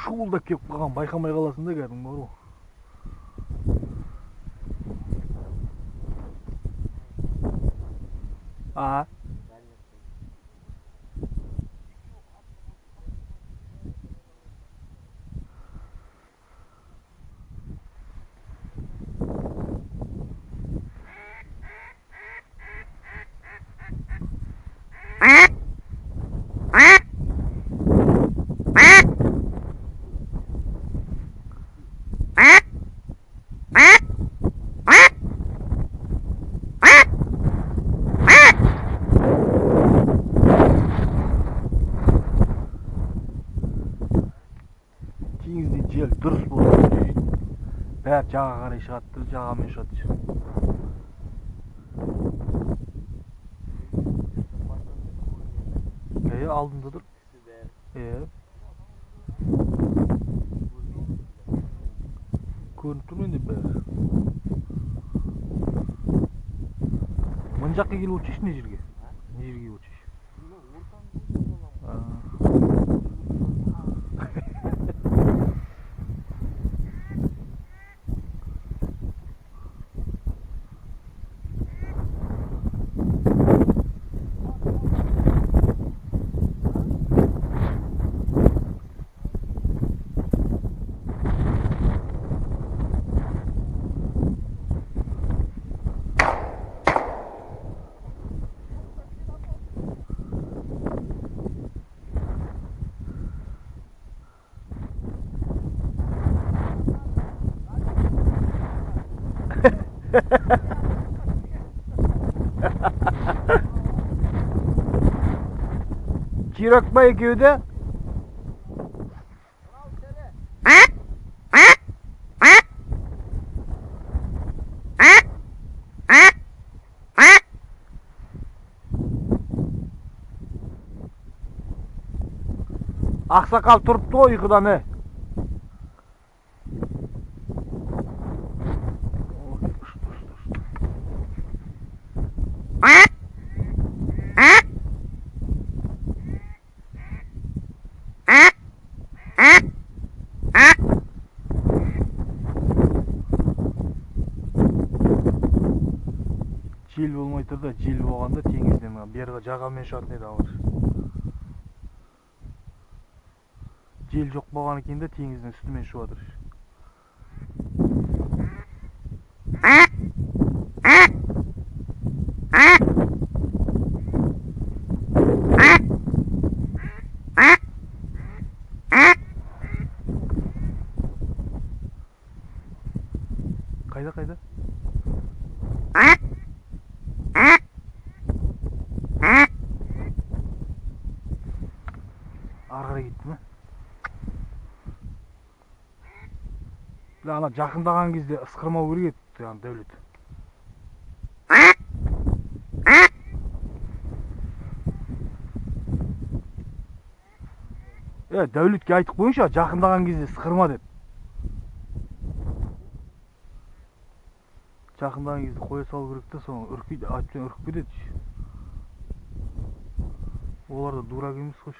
Шуылдап келіп қалған, байқамай қаласың да кәдімгі бар ғой. А? Теңізде жел дұрыс болады. Бәрі жаға қарай шығады, жағамен ұшады. Алдында тұр. Көрініп тұр менде бәрі. Мына жаққа келіп отыршы, не жерге? Не жерге отыршы? Чирок па екеуі де? Ақсақал тұрыпты ғой ұйқыдан, е. Жел болмай тұр да, жел болғанда теңізден бергі жағамен ұшатын еді ауыр. Жел жоқ болған екен де теңіздің үстімен ұшып жатыр. Қайда, қайда? Ары қарай кетті ме? Ана жақындаған кезде ысқырмау керек еді, ана Дәулет. Дәулетке айтып қойыңшы, жақындаған кезде ысқырма деп. Жақындаған кезде қоя салу керек те, соны үркейді, әбден үркіп кетеді. Олар да дурак емес қой.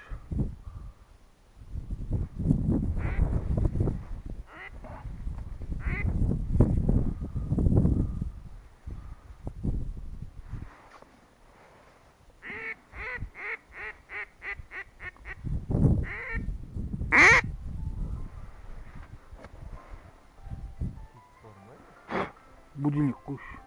Будильник қойшы.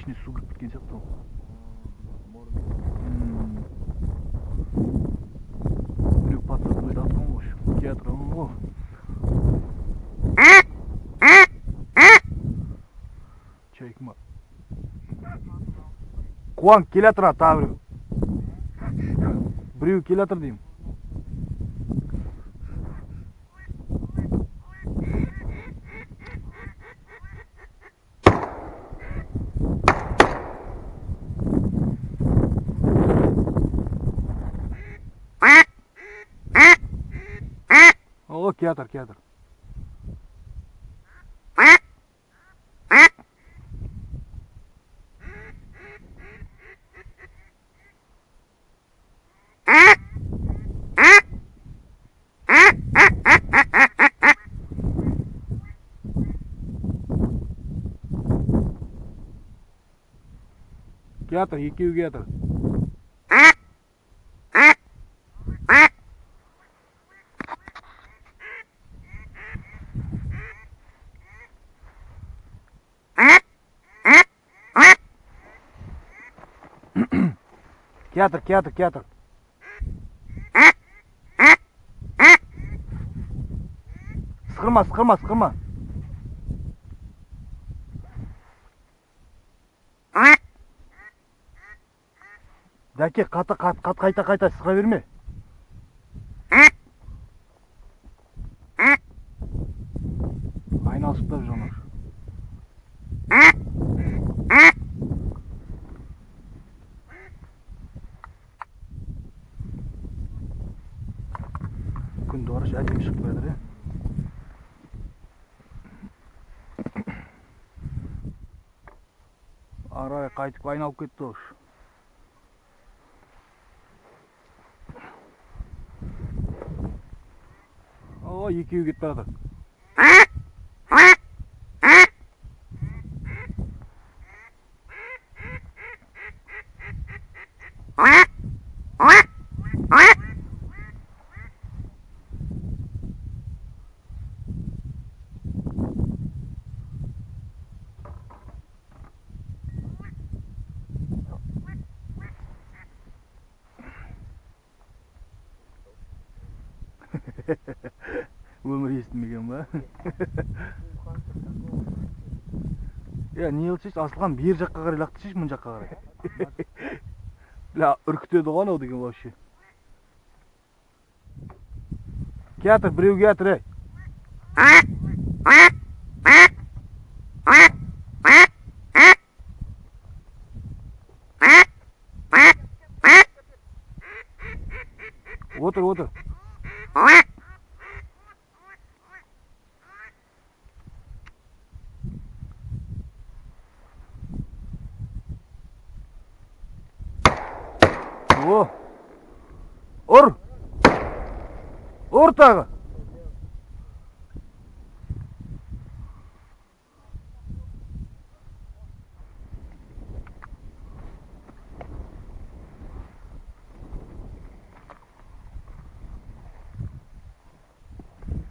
Ішіне су кіріп кеткен сияқты ол. Біреу подсадной тапқан ғой. Келатыр ғой. Чайка ма? Қуан келатыр, тағы біреу. Біреу келатыр деймін. О, келатыр, келатыр. Келатыр, екеуі келатыр. Келатыр, келатыр, келатыр. Сықырма, сықырма, сықырма. Дәке, қаты, қат, қат, қайта, қайта, сықыра берме. Айналшықтап жанар. Күн дорыш әдемі шығып жатыр, е? Арай қайтып айналып кетті ош. О, екеуі кетіп бара жатыр. Өмір естімеген ба? Я, не қылсайшы, Асылхан бер жаққа қарай лақтырсайшы, мына жаққа қарай. Бля, үркітеді ғой анау деген вообще. Келатыр, біреу келатыр, ей. Отыр, отыр. О! Ұр! Ұр тағы!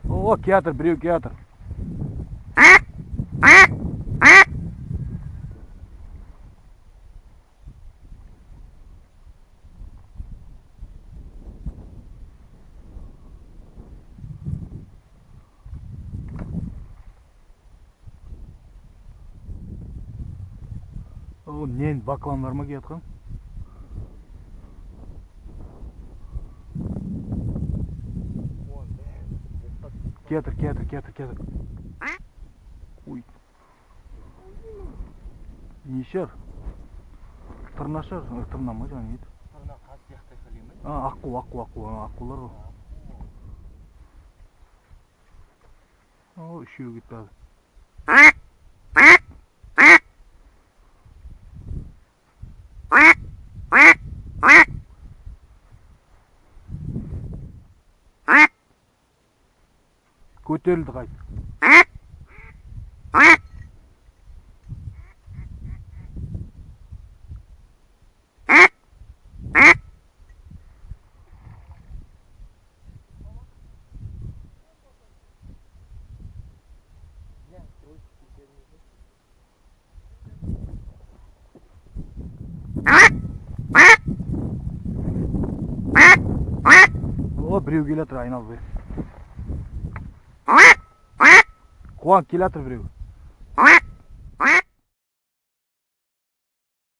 О, келатыр, біреу келатыр. О, нен бакландар ма келатқан? Келатыр, келатыр, келатыр, келатыр. Ой. Не шығар? Тырна шығар, тырна ма жаңа не еді? Тырна қаз сияқты айқайлай ма? А, аққу, аққу, аққу, аққулар ғой. О, үшеуі кетіп барады. Көтерілді қайт. О, біреу келе жатыр айналып. Қуанып келе жатыр біреу.